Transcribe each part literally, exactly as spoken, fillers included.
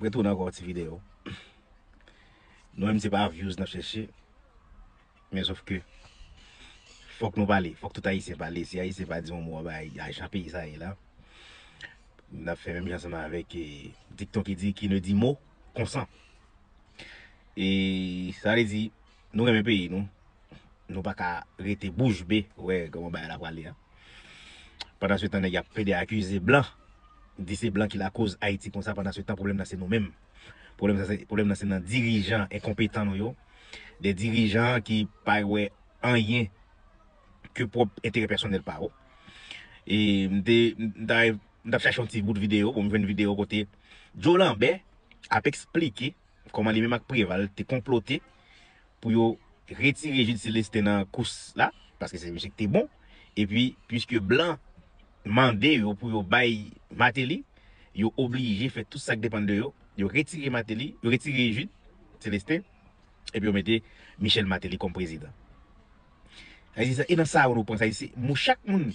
Retounen ankò yon ti videyo. Nou menm se pa views n ap chèche. Men sòf ke fòk nou pale, fòk tout Ayisyen pale. Si Ayisyen pa di yon mo anba a jan peyi sa ye la, n ap fè menm jan ansanm avèk, e, dikton ki di, qui ne dit mot consent. E sa vle di, nou renmen peyi nou, nou pa ka rete bouch be, wè kòman bagay la prale a. Pandan se tan, nèg y ap plede akize blan, di se blan ki lakoz Ayiti konsa, pandan se tan, pwoblèm nan se nou menm. Pwoblèm nan se, pwoblèm nan se nan dirijan enkonpetan nou yo, de dirijan ki pa wè anyen ke pwòp enterè pèsonèl pa yo. E m te, m ta, m t ap chache yon ti bout videyo, bon, m jwenn videyo kote Joe Lambert ap eksplike kòman li menm ak Preval te konplote pou yo retire Jude Célestin nan kous la, paske se misye ki te bon. Epi, piske blan mande yo pou yo bay Martelly, yo oblije fè tout sa k depann de yo. Yo retire Martelly, yo retire Jude Célestin, epi yo mete Michel Martelly kòm prezidan. Sa vle di sa, e nan sa yo nou pran, sa vle di se moun, chak moun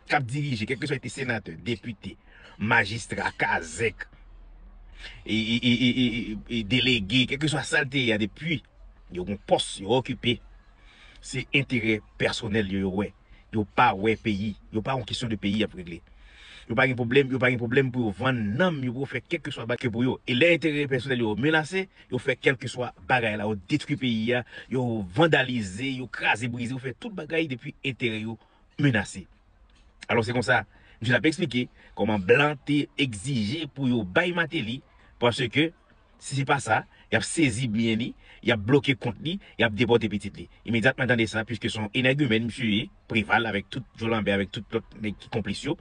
k ap dirije, kèlkeswa li te senatè, depite, majistra, kazèk, e, e, e, e, e, e delege, kèlkeswa sa l te ye a, depi yo gen pòs, yo okipe, se enterè pèsonèl yo, yo wè. Yo pa wè peyi. Yo pa yon kesyon de peyi y ap regle. Yo pa gen pwoblèm, yo pa gen pwoblèm pou yo vann nanm yo, pou yo fè kèlkeswa bagay pou yo. E lè enterè pèsonèl yo menase, yo fè kèlkeswa bagay la, yo detwi peyi a, yo vandalize, yo kraze brize, yo fè tout bagay depi enterè yo menase. Alò se konsa, misye t ap eksplike kòman blan te egzije pou yo bay Martelly, paske si se pa sa, y ap sezi byen li, y ap bloke kont li, y ap depòte pitit li. Imedyatman tande sa, piske se yon enègimèn misye ye, Preval avèk tout Joe Lambert, avèk tout lòt nèg ki konplis yo,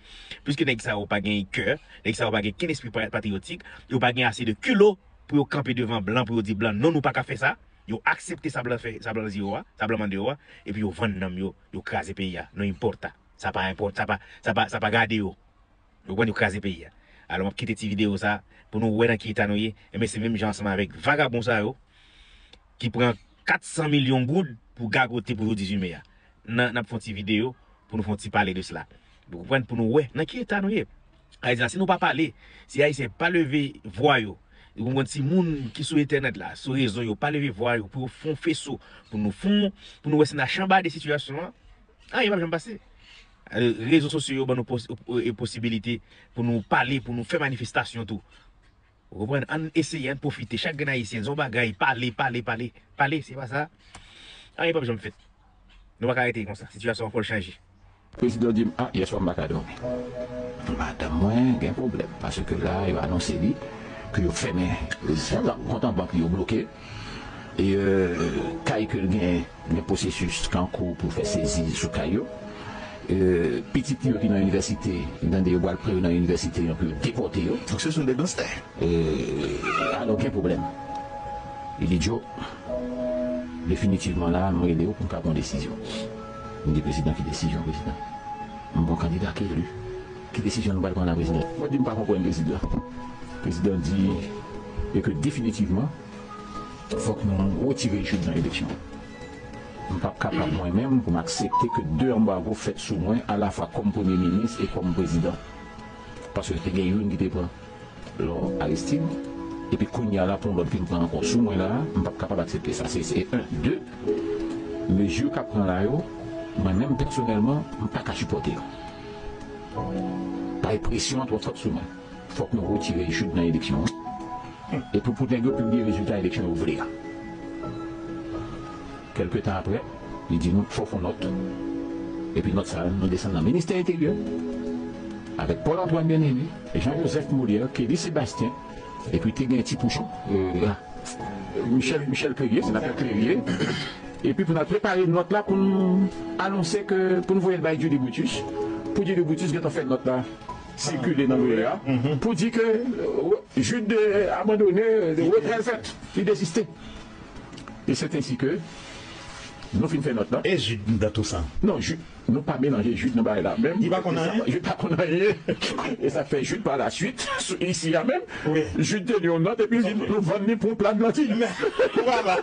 piske nèg sa yo pa gen kè, nèg sa yo pa gen kenn espri pa-, patriyotik, yo pa gen ase de kilo pou yo kanpe devan blan, pou yo di blan, "Non, nou pa ka fè sa." Yo aksepte sa blan fè, sa blan di yo a, sa blan mande yo a, epi yo vann nanm yo, yo kraze peyi a, no importa. Sa pa enpòt-, sa pa, sa pa, sa pa gade yo. Yo pran, yo kraze peyi a. Alò, m ap kite ti videyo sa pou nou wè nan ki eta nou ye. Enben, se menm jan ansanm avèk vagabon sa yo ki pran kat san milyon goud pou gagote pou jou dizuit me a. Nan, n ap fè yon ti videyo pou nou fè yon ti pale de sela. Ou konprann? Pou nou wè nan ki eta nou ye. Ayisyen, si nou pa pale, si Ayisyen pa leve vwa yo, ou konprann, si moun ki sou entènèt la, sou rezo yo, pa leve vwa yo pou yo fè yon feso, pou nou fè yon, pou nou wè si n a chanbade sitiyasyon an, anyen p ap janm pase. Rezo sosyo yo ban nou pos-, e, posibilite pou nou pale, pou nou fè manifestasyon tou. Ou konprann? Ann eseye, ann pwofite. Chak grenn Ayisyen, di yon bagay, pale, pale, pale. Pale, se pa sa. Anyen p ap janm fèt. Nou pa ka rete konsa. Sitiyasyon an fò l chanje. Prezidan di m, "A, yèswa m pa ka dòmi. Madanm mwen gen pwoblèm, paske la, yo anonse li ke yo fèmen kont an bank li, yo bloke. E, e, kay ke l gen, gen pwosesis k an kou pou fè sezi sou kay yo. E, pitit li yo ki nan inivèsite, m tande yo pral pran yo nan inivèsite an pou yo depòte yo." Donk, se sou de ganstè. E, alò, gen pwoblèm. Li di, "Joe, definitivman la, m rele w pou m ka pran desizyon." M di, "Prezidan, ki desizyon, prezidan? M gon kandida ki eli. Ki desizyon nou pral pran la, prezidan?" Mwen di, "M pa konprann, prezidan." Prezidan di, "E ke definitivman, fòk nou retire Jude nan eleksyon. M p ap kapab mwen menm pou m aksepte ke de anbago fèt sou mwen alafwa kòm premye minis e kòm prezidan. Paske te gen youn ki te pran lò Aristide, epi kounye a la, pou yon lòt vin pran ankò sou mwen la, m p ap kapab aksepte sa. Se, se en. De, mezi k ap pran la yo, mwen menm pèsonèlman, m pa ka sipòte yo. Bay presyon an twò fòt sou mwen. Fòk nou retire Jude nan eleksyon an. E pou, pou nèg yo pibliye rezilta eleksyon yo vle a." Kèlke tan apre, li di nou, "Fò fon nòt." Epi nòt sa a, nou desann nan ministè enteryè, avèk Paul Antoine Bien-Aimé, Jean Joseph Molière, Kelly Sébastien, epi te gen Ti Pouchon, e, Michel, Michel Clérier, senatè Clérier. Epi pou n al prepare nòt la pou n anonse ke, pou n voye l bay Dudu Brutus, pou Dudu Brutus gentan fè nòt la sikile nan lari a, pou di ke, e, Jude, e, abandone, e, retrè l fèt, li deziste. E se ensi ke nou fin fè nòt la. E Jude nan tou sa? Non, Jude, nou pa melanje Jude nan bagay la. Menm, li pa konn anyen? Jude pa konn anyen. E sa k fè Jude pa la suit, isi a menm, Jude te li yon nòt, epi li di, "Nou vann li pou yon pla de lantiy." Vwala.